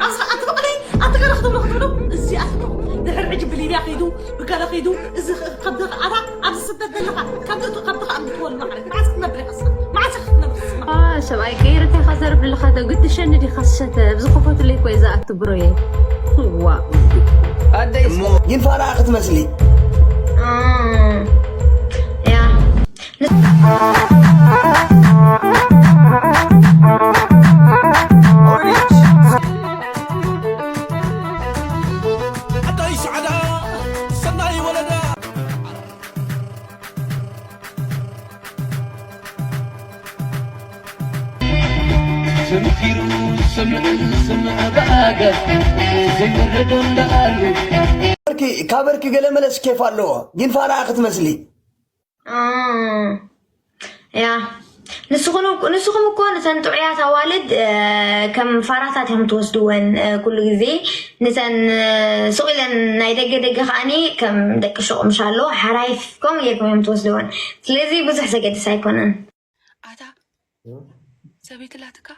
ኣስኻ ኣትቕበለይ ኣትገረ ክትብሎ ክትብሎ እዚኣትኩም ድሕር ሕጂ ብሊብያ ከይዱ ብገለ ከይዱ እዚ ከብዲ ኣታ ኣብዚ ስደት ዘለኻ ከብዲ ከብዲ ከኣ ምትወል ማዕረ መዓስ ክትነብር ኢኻ መዓስ ክትነብር ሰብኣይ ገይርካ ኢኻ ዘርብልኻ ዶ ግድሸኒ ዲኻ ዝሸተ ኣብዚ ክፈትለይ ኮይ ዝኣቱ ብሮየ ዋ ግን ፋራ ክትመስሊ ያ ስምኪሩ ስምዕ ስምዕ ብኣገር ዘይወረዶ እንዳኣሉ ካበርኪ ገለ መለስ ኬፍ ኣለዎ ግን ፋራ ክትመስሊ ያ ንስኹም እኮ ንስኹም እኮ ነተን ጥዑያት ኣዋልድ ከም ፋራታት እዮም ትወስድወን ኩሉ ግዜ ነተን ሱቕ ኢለን ናይ ደገ ደገ ከዓኒ ከም ደቂ ሹቕ ምሻሎ ሓራይፍ ከምኡ ጌርኩም እዮም ትወስድወን ስለዚ ብዙሕ ዘገድስ ኣይኮነን ኣታ ሰበይቲ ላትካ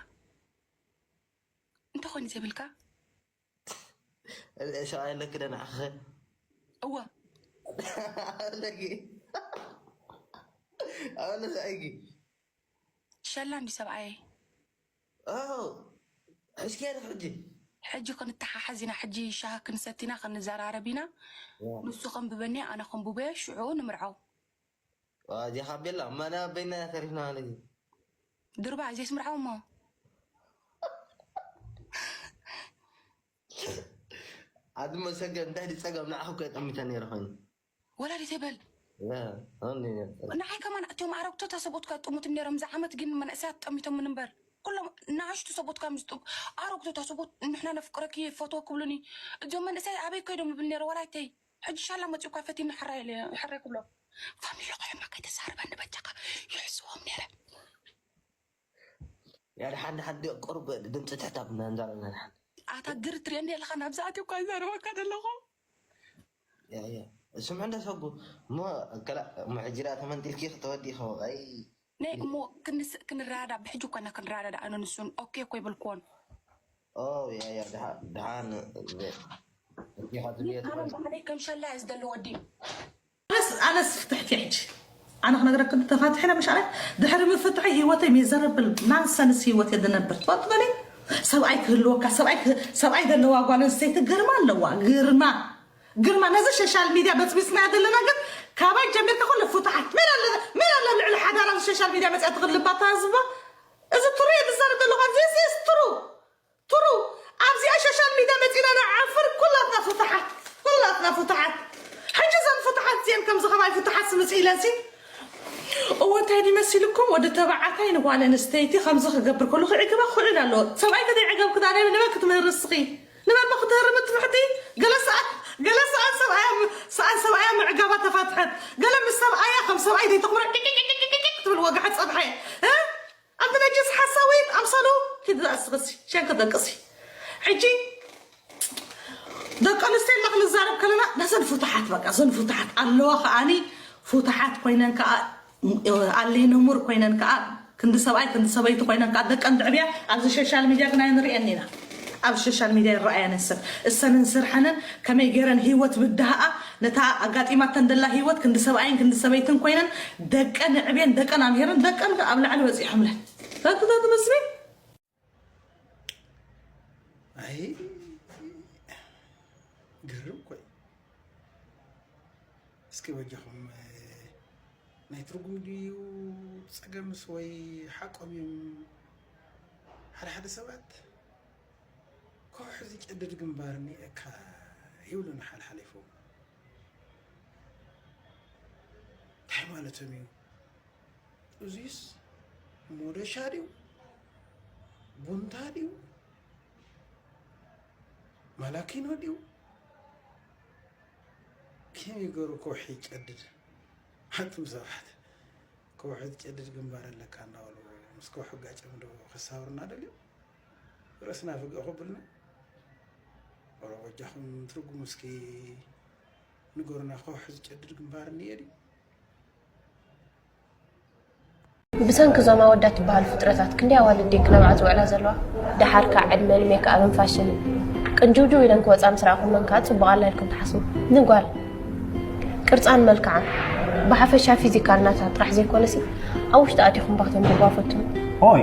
እንተኾኒ ዘብልካ ሻ ኣለክ ደናዕኸ እወ ኣለኪ ኣለ ሰኣይኪ ሸላ እንዲ ሰብኣየ ኣዎ እስኪ ያለ ሕጂ ሕጂ ክንተሓሓዝ ኢና ሕጂ ሻሂ ክንሰቲና ክንዘራረብ ኢና ንሱ ከንብበኒ ኣነ ከንብበዮ ሽዑ ንምርዓው እዚኻ ቤላ መና በይና ተሪፍና ማለት እዩ ድርባ እዚስ ምርዓው እሞ ዓዲ መሰገን እንታይ ድፀገም ንዓኹም ከጠሚተ ነይረ ኮይኑ ወላዲተይ በል ንዓይ ከማን እቶም ኣረግቶታ ሰቦትካ ጠሙትም ነይሮም እዚ ዓመት ግን መንእሰያት ጠሚቶም እምበር ኩሎም ንኣሽቱ ሰቦትካ ምስ ኣረግቶታ ሰቦት ንሕና ነፍቅረኪ ፈትወ ክብሉኒ እዞም መንእሰይ ኣበይ ከይዶም ይብል ነይረ ወላይተይ ሕጂ ሻላ መፂኡካ ፈቲኒ ሕራይ ክብሎ ፋሚሎ ከሕማ ከይተዛርበኒ በጃካ ይሕስዎም ነይረ ያደ ሓንድ ሓንድ ቁሩብ ድምፂ ትሕታብ እናንዛረብና ንሓን ኣታ ግር ትሪኦ እንዲ ኣለኻ ናብዚ ኣትዮ እኳ ይዛረበካ ዘለኹ ስምዕ እንደ ሰጉ እሞ ሕጂ ዳ ተመንጢልኪ ክትወዲ ይኸውን ኣይ ናይ እሞ ክንረዳዳ ብሕጂ እኳ እና ክንረዳዳ ኣነ ንሱን ኦኬ እኮ ይብልክዎን ድሓን ባዕለይ ከም ሸላ እየ ዝደሊ ወዲ ኣነስ ፍትሕቲ ሕጂ ኣነ ክነግረክን ተፋትሐ ኢለ ምሻለ ድሕሪ ምፍትሐይ ህይወተይ ሜዘረብል ናንሰንስ ህይወት እየ ዝነብር ትፈልጡ በለይ ሰብኣይ ክህልወካ ሰብኣይ ዘለዋ ጓል ኣንስተይቲ ግርማ ኣለዋ ግርማ ግርማ ነዚ ሸሻል ሚድያ በፅቢፅናያ ዘለና ግን ካባይ ጀሚርካ ኩሉ ፍቱሓት መን ኣለ ኣብ ልዕሊ ሓዳራ ሸሻል ሚድያ መፅያ ትኽልባታ ህዝባ እዚ ትሩ እየ ዝዛረብ ዘለኹ ዚስ ትሩ ትሩ ኣብዚኣ ሸሻል ሚድያ መፂና ንዓፍር ኩላትና ፍቱሓት ኩላትና ፍቱሓት ሕጂ ዘን ፍቱሓት እዚአን ከምዚ ከማይ ፍቱሓት ስምፅ ኢለንሲ እወ እንታይ ድመሲልኩም ወዲ ተባዓታይ ንጓል ኣንስተይቲ ከምዚ ክገብር ከሉ ክዕግባ ክውዕል ኣለዎ ሰብኣይ ከደይ ዕገብ ክዳነ ንበ ክትምህር ንስኺ ንበ ክትህርም ትፍሕቲ ገለ ሰኣን ገለ ሰኣን ሰብኣያ ሰኣን ሰብኣያ ምዕጋባ ተፋትሐት ገለ ምስ ሰብኣያ ከም ሰብኣይ ዘይተኽብረ ክትብል ወግሐ ፀብሐ ኣብቲ ነጅስ ሓሳዊት ኣምሰሉ ኪዲ ኣስኽሲ ሸንክ ደቅሲ ሕጂ ደቂ ኣንስትዮ ኢልና ክንዛረብ ከለና ነዘን ፍቱሓት በቃ ዘን ፍቱሓት ኣለዋ ከዓኒ ፍቱሓት ኮይነን ከዓ ኣሌ ነሙር ኮይነን ከዓ ክንዲ ሰብኣይ ክንዲ ሰበይቲ ኮይነን ከዓ ደቀን ድዕብያ ኣብዚ ሶሻል ሚድያ ግን ኣይንሪአን ኢና ኣብ ሶሻል ሚድያ ይረኣያ ነሰብ እሰንን ስርሐንን ከመይ ገይረን ህይወት ብድሃኣ ነታ ኣጋጢማተን ደላ ህይወት ክንዲ ሰብኣይን ክንዲ ሰበይትን ኮይነን ደቀን ኣዕብየን ደቀን ኣምሂረን ደቀን ኣብ ላዕሊ በፂሖምለን ፈትቶ ትመስሊ ኣይ ግርም ኮይ እስኪ በጃኹም ናይ ትርጉም ድዩ ፀገምስ ወይ ሓቆም እዮም ሓደ ሓደ ሰባት ከውሒ ዝጨድድ ግንባር እኒኤካ ይብሉና ሓልሓሊፎም እንታይ ማለቶም እዩ እዙይስ ሞደሻ ድዩ ቡንታ ድዩ ማላኪኖ ድዩ ከመይ ገሩ ከውሒ ይጨድድ ኣቱም ሰባት ከውሒ ዝጨድድ ግንባር ኣለካ እናበሉ ምስ ከውሒ ጋጨም ዶ ከሳብርና ደልዩ ርእስና ፍግእ ክብልና ኦሮ በጃኹም ትርጉም እስኪ ንገሩና ከውሒ ዝጨድድ ግንባር እኒኤ ድዩ ብሰንኪ እዞም ኣወዳት ትበሃሉ ፍጥረታት ክንደይ ኣዋልድ ድየን ክነብዓ ዝውዕላ ዘለዋ? ደሓር ከኣ ዕድመን ሜክኣብን ፋሽንን ቅንጅውጅው ኢለን ክወጻ ምስ ረኣኹመን ከኣ ጽቡቕ ኣላ ኢልኩም ትሓስቡ? ንጓል ቅርጻን መልክዓን ብሓፈሻ ፊዚካል ናታ ጥራሕ ዘይኮነሲ ኣብ ውሽጢ ኣቲኹም ባኽተን ተጓፈቱ። ኦይ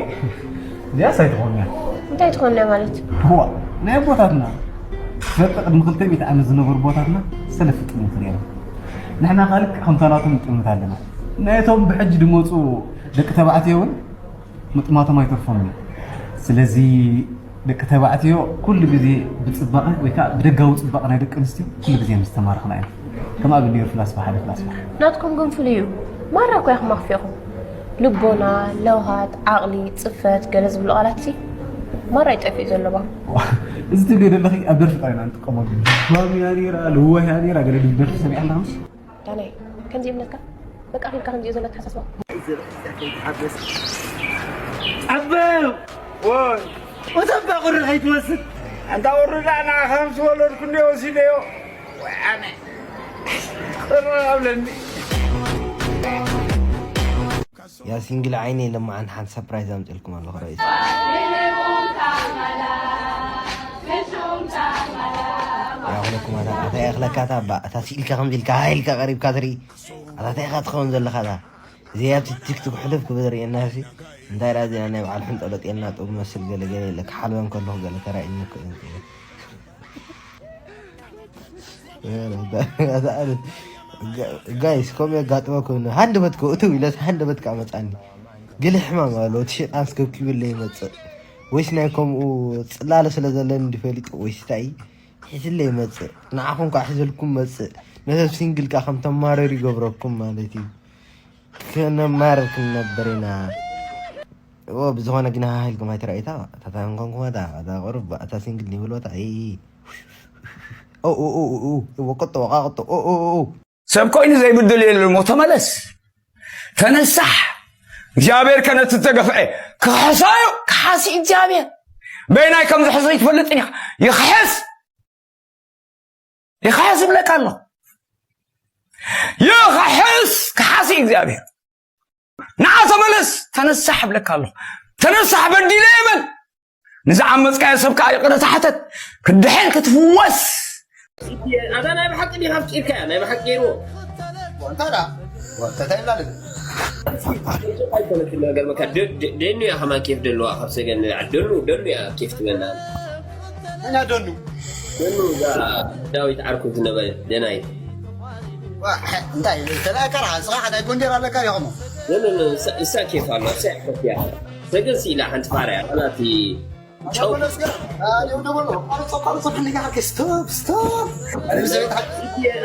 እዚኣስ ኣይትኾንያ። እንታይ ትኾንያ ማለት? ዋ ናይ ኣቦታትና ትፈልጢ ቅድሚ ክልተ ሚእቲ ዓመት ዝነበሩ ኣቦታትና ሰለፍ ይጥምቱ ነይሮም። ንሕና ካልክ ከምታ ናቶም ንጥምት ኣለና። ናይቶም ብሕጂ ድመፁ ደቂ ተባዕትዮ እውን ምጥማቶም ኣይተርፎም እዩ። ስለዚ ደቂ ተባዕትዮ ኩሉ ግዜ ብፅባቐ ወይ ከዓ ብደጋዊ ፅባቐ ናይ ደቂ ኣንስትዮ ኩሉ ግዜ ምስ ተማረኽና ኢና። ከም ኣብነት ነይሩ ፍላስፋ ሓደ ፍላስፋ። ናትኩም ግን ፍሉይ እዩ። ማራ እኮ ኢኹም ኣኽፊእኹም። ልቦና፣ ለውሃት፣ ዓቕሊ፣ ፅፈት፣ ገለ ዝብሉ ቃላት ሲ ማራ እዩ ጠፊኡ ዘሎ ባ። እዚ ትብልዮ ዘለኺ ኣብ ደርፊ ጥራይ ኢና ንጥቀመሉ። ባም እያ ነይራ፣ ልዋህ እያ ነይራ፣ ገለ ድብል ደርፊ ሰሚዐ ኣለኻ ምስ? ዳናይ፣ ከምዚ እምነትካ በቃ ኺልካ ከምዚኡ ዘሎ ኣተሓሳስባ። ኣበው ወይ ወተባ ቁሪ ከይትወስድ ኣንታ ቁሪ ዳና ከም ዝወለድኩ እንደ ወሲደዮ ወይ ኣነ ቅረ ኣብለኒ ያ ሲንግል ዓይነይ ለማዓን ሓንቲ ሰፕራይዝ ኣምፅልኩም ኣለኹ ርእሲ ያኹለኩም ኣታ ኣታ የኽለካ እታ እባ እታ ስኢልካ ከምዚ ኢልካ ሃ ኢልካ ቀሪብካ ትርኢ ኣታ እንታይ ኢኻ ትኸውን ዘለኻ እታ እዚ ኣብቲ ቲክቶክ ሕልፍ ክብል ርእየና ሲ እንታይ ደኣ እዚኣ ናይ በዓል ሕንጠሎ ጤልና ጥቡ መስል ገለ ገለ ኢለ ክሓልበን ከለኹ ገለ ተራእየኒ እኮ እዩ ጋይስ ከምኡ የጋጥመኩም ሃንደበት ከ እትው ኢለስ ሃንደበት ከ መፃኒ ገለ ሕማም ኣሎ እቲ ሸጣን ስከብኪብለ ይመፅእ ወይስ ናይ ከምኡ ፅላለ ስለ ዘለኒ እንዲፈሊጡ ወይስ እንታይ ሒዝለ ይመፅእ ንዓኹም ከዓ ሒዘልኩም መፅእ ነሰብ ሲንግል ከዓ ከም ተማረር ይገብረኩም ማለት እዩ ክነማርር ክንነብር ኢና ብዝኾነ ግን ሃሃ ኢልኩም ኣይትረኣዩ እታ ታታ እንኳን ኩማታ እታ ቁሩብ እታ ሲንግል ይብልዎ እታ ወቀጦ ወቃቅጦ ሰብ ኮይኑ ዘይብድል የለን እሞ ተመለስ ተነሳሕ እግዚኣብሔር ከነቲ ተገፍዐ ክሕሳዩ ክሓሲ እግዚኣብሔር በይናይ ከም ዝሕሶ ይትፈልጥን ኢኻ ይኽሕስ ይኽሕስ ይብለካ ኣሎ ይኽሕስ ክሓሲ እግዚኣብሔር ንዓ ተመለስ ተነሳሕ ይብለካ ኣሎ ተነሳሕ በዲለ ይበል ንዝዓመፅካዮ ሰብ ከዓ ይቕረታ ሕተት ክትድሕን ክትፍወስ ኣታ ናይ ብሓቂ ዲኻ ኣፍቂርካያ ናይ ብሓቂ ገይርዎ እንታይ ዳ እንታይ ይብላ ደግ ኣይኮነትን ነገር በቃ ደኑ እያ ከማን ኬፍ ደለዋ ካብ ሰገን ንልዓል ደኑ ደኑ እያ ኬፍ ትበልና እና ደኑ ደኑ እዛ ዳዊት ዓርኩ ዝነበረ ደናይ እንታይ ተላካ ራስኻ ናይ ጎንደር ኣለካ ይኸሞ እሳ ኬፍ ኣሎ እሳ ያፈትያ ሰገን ስኢላ ሓንቲ ፋርያ ናቲ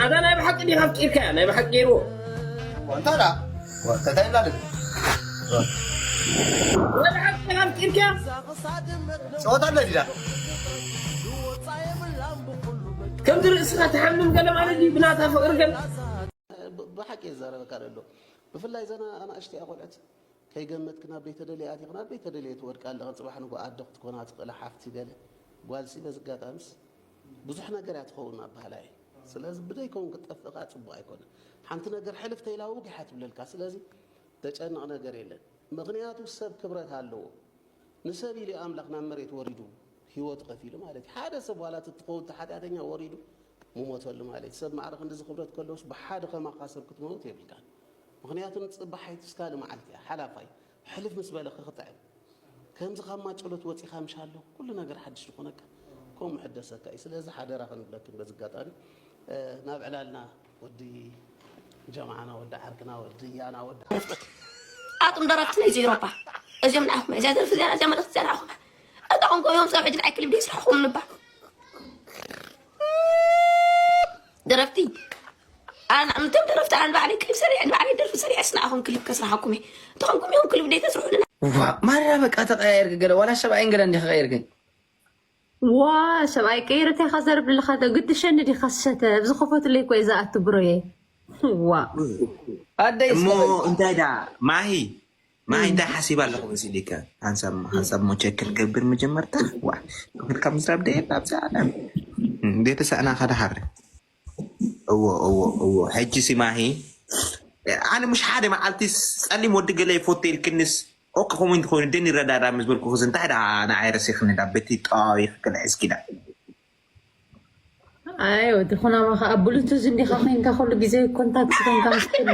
ኣታ ናይ ብሓቂ ዲኻ ኣፍቂርካያ ናይ ብሓቂ ገይርዎ እንታይ ዳ እንታይ ይብላል ናይ ብሓቂ ዲኻ ኣፍቂርካያ ጸወታ ኣለ ዲዳ ከምዚ ርእስኻ ትሓምም ገለ ማለት እዩ ብናታ ፍቕሪ ገለ ብሓቂ የዛረበካ ዘሎ ብፍላይ ዘና ኣናእሽተያ ቆልዕት ከይገመትክ ናብ ደይተደልየ ኣቲኽ ናብ ደይተደልየ ትወድቅ ኣለኻ ፅባሕ ንጎ ኣደ ክትኮና ትኽእላ ሓፍቲ ገለ ጓልሲ በዚ ኣጋጣምስ ብዙሕ ነገር እያ ትኸውን ኣብ ባህላ እየ ስለዚ ብደይከውን ክትጠፍእ ከዓ ፅቡቅ ኣይኮነ ሓንቲ ነገር ሕልፍ ተይላ ውግሕ እያ ትብለልካ ስለዚ ተጨንቕ ነገር የለን ምኽንያቱ ሰብ ክብረት ኣለዎ ንሰብ ኢሉ ኣምላኽ ናብ መሬት ወሪዱ ህይወቱ ከፊሉ ማለት እዩ ሓደ ሰብ ዋላ ትትኸውን ተሓጢኣተኛ ወሪዱ ምሞተሉ ማለት እዩ ሰብ ማዕረ ክንድዚ ክብረት ከለውስ ብሓደ ከማኻ ሰብ ክትመውት የብልካን ምኽንያቱ ንፅባሕ ኣይትስካሊ መዓልቲ እያ ሓላፋይ ሕልፍ ምስ በለ ክኽጥዕም ከምዚ ካብ ማጨሎት ወፂኻ ምሻሎ ኩሉ ነገር ሓድሽ ዝኾነካ ከምኡ ሕደሰካ እዩ ስለዚ ሓደራ ክንብለክን በዚ ኣጋጣሚ ናብ ዕላልና ወዲ ጀማዓና ወዲ ዓርክና ወዲ ያና ወዲ ኣቱም ደረፍቲ ናይዚ ኤሮፓ እዚኦም ንዓኹም እዚኣ ደርፊ እዚኣ እዚኣ መልእኽቲ እዚኣ ንዓኹም እታ ኾንኮ እዮም ሰብ ሕጂ ንዓይ ክሊብ ደይስራሕኹም ንባ ደረፍቲ ኣንቶም ደረፍቲ ኣነ ባዕለይ ክሊብ ሰሪዐ ንባዕለይ ደርፊ ሰሪዐ ስናዕኹም ክሊብ ከስራሓኩም እየ እንተኾንኩም እዮም ክሊብ ደይተስርሑልና ዋ ማራ በቃ ተቀያየርክ ገለ ዋላ ሰብኣይን ገለ እንዲህ ከቀየርክ ዋ ሰብኣይ ቀይረ እንታይ ኢኻ ዘርብ ኣለኻ ዶ ግድሸኒ ዲኻ ዝሰተ ኣብዚ ከፈትለይ እኮ እየ ዝኣቱ ብሮየ ዋ ኣደይ እሞ እንታይ ዳ ማሂ ማሂ እንታይ ሓሲብ ኣለኹ መሲልካ ሓንሳብ ሓንሳብ ሞ ቸክ ክገብር መጀመርታ ዋ ክብል ካብ ምዝራብ ደየ ኣብዚ ዓለም ቤተሰእና ከደሃር እዎ እዎ እዎ ሕጂ ሲ ማሂ ኣነ ምሽ ሓደ መዓልቲ ጸሊም ወዲ ገለ ይፎቶ ኢልክንስ ኦክ ኮሜንት ኮይኑ ደን ይረዳዳ ምስ በልኩ ክዚ እንታይ ደኣ ንዓይ ረሲኽኒ ዳ በቲ ጣዋዊ ክልሕዝኪ ዳ ኣይ ወዲ ኩናማ ከዓ ብሉቱዝ እንዲኻ ኮይንካ ኩሉ ግዜ ኮንታክት ኮይንካ ምስ ኩሉ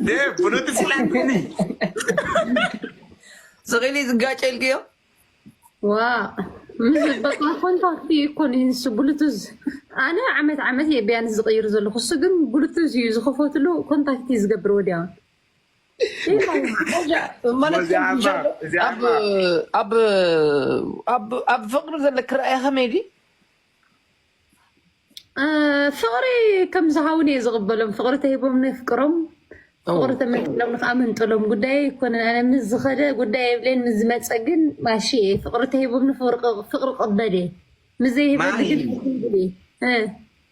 ደ ብሉቱዝ ኢላትኒ ስቕ ኢሉ ዝጋጨ ኢልክዮ ዋ ምስ በቃ ኮንታክት ይኮን ንሱ ብሉቱዝ ኣነ ዓመት ዓመት እየ ቢያንስ ዝቕይር ዘለኹ እሱ ግን ብሉቱዝ እዩ ዝኸፈትሉ ኮንታክት እዩ ዝገብር ወዲያ ማለት ወዚኣማ፣ ከምሻሎ እዚኣማ። ኣብ ኣብ ኣብ ኣብ ፍቅሪ ዘለክ ራእያ ከመይ ድዩ እ፣ ፍቕሪ ከም ዝሃውን እየ ዝቕበሎም ፍቕሪ ተሂቦም ነፍቅሮም ፍቕሪ ተመንጥሎም ከዓ መንጥሎም ጉዳይ ኣይኮነን ኣነ ምስ ዝኸደ ጉዳይ የብለን ምስ ዝመፀ ግን ማሺ እየ ፍቕሪ ተሂቦም ፍቕሪ ቅበል እየ ምስ ዘይህበኒ ማሂ። ግን ይብል እየ እ።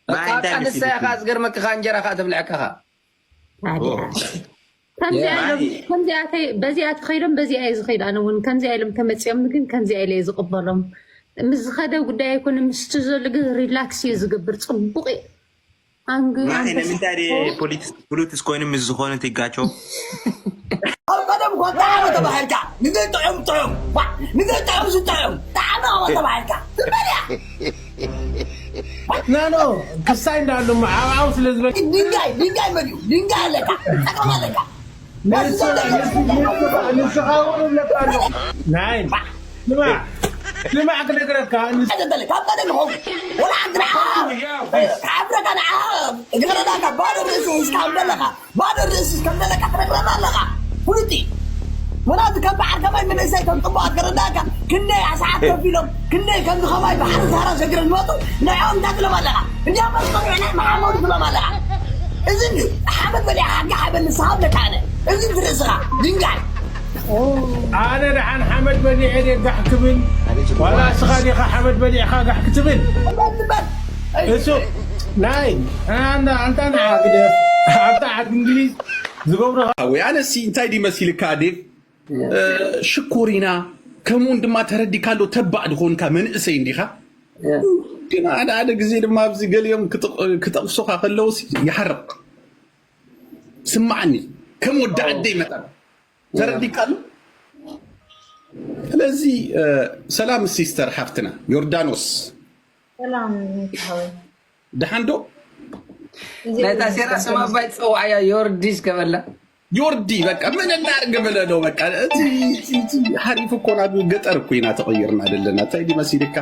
ማሂ እንታይ ቃቃ ንሳ መሲልኪ? ኢኻ ዝገርመካ እንጀራ ከዓ ተብልዐካ ኢኻ ታዲያ ከምዚኣ ኢሎም ከምዚኣተይ በዚኣ ተኸይዶም በዚኣ እየ ዝኸይድ ኣነ እውን ከምዚኣ ኢሎም ተመፂኦም ግን ከምዚኣ ኢለ እየ ዝቕበሎም ምስ ዝኸደ ጉዳይ ኣይኮነ ምስቲ ዘሎ ግን ሪላክስ እዩ ዝገብር ፅቡቕ እዩ ኣንግ ማሂ ንምንታይ ድየ ፖሊስ ብሉቱዝ ኮይኑ ምስ ዝኾነ ትጋቸው ኣብ ቀደም እኮ ጣዕመ ተባሂልካ ንዘይጥዑም ጥዑም ዋ፣ ንዘይጥዑም ዝጥዑም ጣዕመ እኮ ተባሂልካ ትበልያ ናኖ ክሳይ እንዳሉ ዓብዓብ ስለ ዝበል ድንጋይ ድንጋይ መን እዩ ድንጋይ ኣለካ ጠቀም ኣለካ ንስኻ እውን ኣለካ ኣሎ ናይ ስማዕ ስማዕ ክነግረካ ንስ- ተበለ ካብ ቀደም ይኸውን ወላ ዓዲ ንዓ ከዓፍረካ ንዓ እግረዳካ ባዶ ርእሲ ሒዝካ ከም ዘለካ ባዶ ርእሲ ከም ዘለካ ትነግረና ኣለካ ፍሉጥ እዩ ወላ እቲ ከም በዓል ከማይ መንእሰይ ከም ጥቡቓት ክረዳእካ ክንደይ ኣስዓት ከፊሎም ክንደይ ከምዚ ከማይ ባሕሪ ሳራ ሰግረ ዝመጡ ንዕኦም እንታይ ትብሎም ኣለካ እንዲያ መስቀሉ ዕላይ መሓመዱ ትብሎም ኣለካ እዚ እንዲ ሓመድ በሊዓ ሓቂ ሓበል ንስኻ ኣለካ ኣነ እዚ ትርእስኻ ድንጋይ ኣነ ደሓን ሓመድ በሊዐ ድየ ጋሕ ክብል ዋላ እስኻ ዲኻ ሓመድ በሊዕኻ ጋሕ ክትብል እሱ ናይ ኣንታ ኣንታ ንዓ ግደፍ ኣብታ ዓዲ እንግሊዝ ዝገብሩ ወይ ኣነሲ እንታይ ድዩ መሲልካ ዴቭ ሽኮሪና ከምኡውን ድማ ተረዲካ ኣሎ ተባዕ ዝኾንካ መንእሰይ እንዲኻ ግን ሓደ ሓደ ግዜ ድማ ኣብዚ ገሊኦም ክጠቕሱኻ ከለዉ ይሓርቕ ስማዓኒ ከም ወዲ ዓደይ መጠን ተረዲካ ኣሎ ስለዚ ሰላም ሲስተር ሓፍትና ዮርዳኖስ ሰላም ይትሓወይ ደሓን ዶ ናይታ ሴራ ስም ኣባይ ትፀዋዕያ ዮርዲስ ከበላ ዮርዲ በቃ ምን እናርግ ብለ ነው በቃ እቲ እቲ- እቲ ሓሪፍ እኮ ናብ ገጠር እኮ ኢና ተቐይርና ዘለና እንታይ ዲ መሲልካ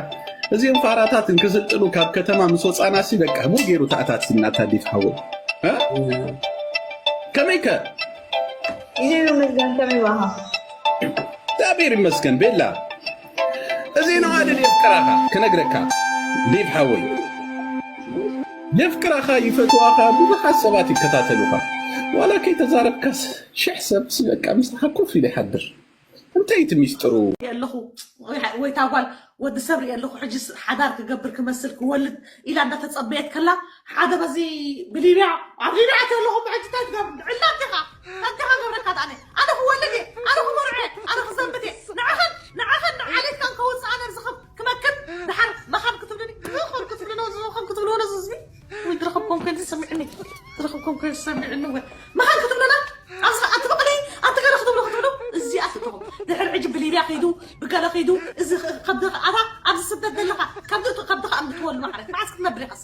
እዚኦም ፋራታት እንክስልጥኑ ካብ ከተማ ምስ ወፃና ሲ በቃ ህቡ ገይሩ ተኣታትናታ ዲት ሓወይ እ? ከመይ ከ እግዚኣብሔር ይመስገን ከመይ ባኻ እግዚኣብሔር ይመስገን ቤላ እዚ ነው አይደል የፍቅራኻ ክነግረካ ዴቭ ሓወይ የፍቅራኻ ይፈትዋኻ ብዙሓት ሰባት ይከታተሉኻ ዋላ ከይተዛረብካስ ሽሕ ሰብስ በቃ ምሳኻ ኮፍ ኢለ ይሓድር እንታይ እቲ ሚስጥሩ ኣለኹ ወይ ታጓል ወዲ ሰብ ርኢ ኣለኹ ሕጂ ሓዳር ክገብር ክመስል ክወልድ ኢላ እንዳተፀበየት ከላ ሓደ በዚ ብሊብያ ኣብ ሊብያ ተለኹ ሕጂ እንታይ ትገብር ዕላም ዲኻ እንታይ ገብረካ ዳኣነ ኣነ ክወልድ እየ ኣነ ክመርዖ እየ ኣነ ክዘምት እየ ንዕኽን ንዕኽን ንዓሌትካን ከውፅእ ኣነ ርዝኽብ ክመክር ድሓር መኻን ክትብልኒ ዝኸም ክትብልኒ ዝኸም ክትብልዎ ነዚ ህዝቢ ወይ ዝረኸብኩም ከ ዝሰምዕኒ ዝረኸብኩም ከ ዝሰምዕኒ ወይ መኻን ክትብለና ኣብዚ ኣቲ በቕሊ ኣቲ ገለ ክትብሎ ክትብሎ እዚኣ ትትኹም ድሕር ዕጅ ብሊብያ ከይዱ ብገለ ከይዱ እዚ ከብዲ ኣታ ኣብዚ ስደት ዘለኻ ከብዲ ከብዲ ከኣ ምትወል ማዕረ መዓስ ክትነብር ኢኻ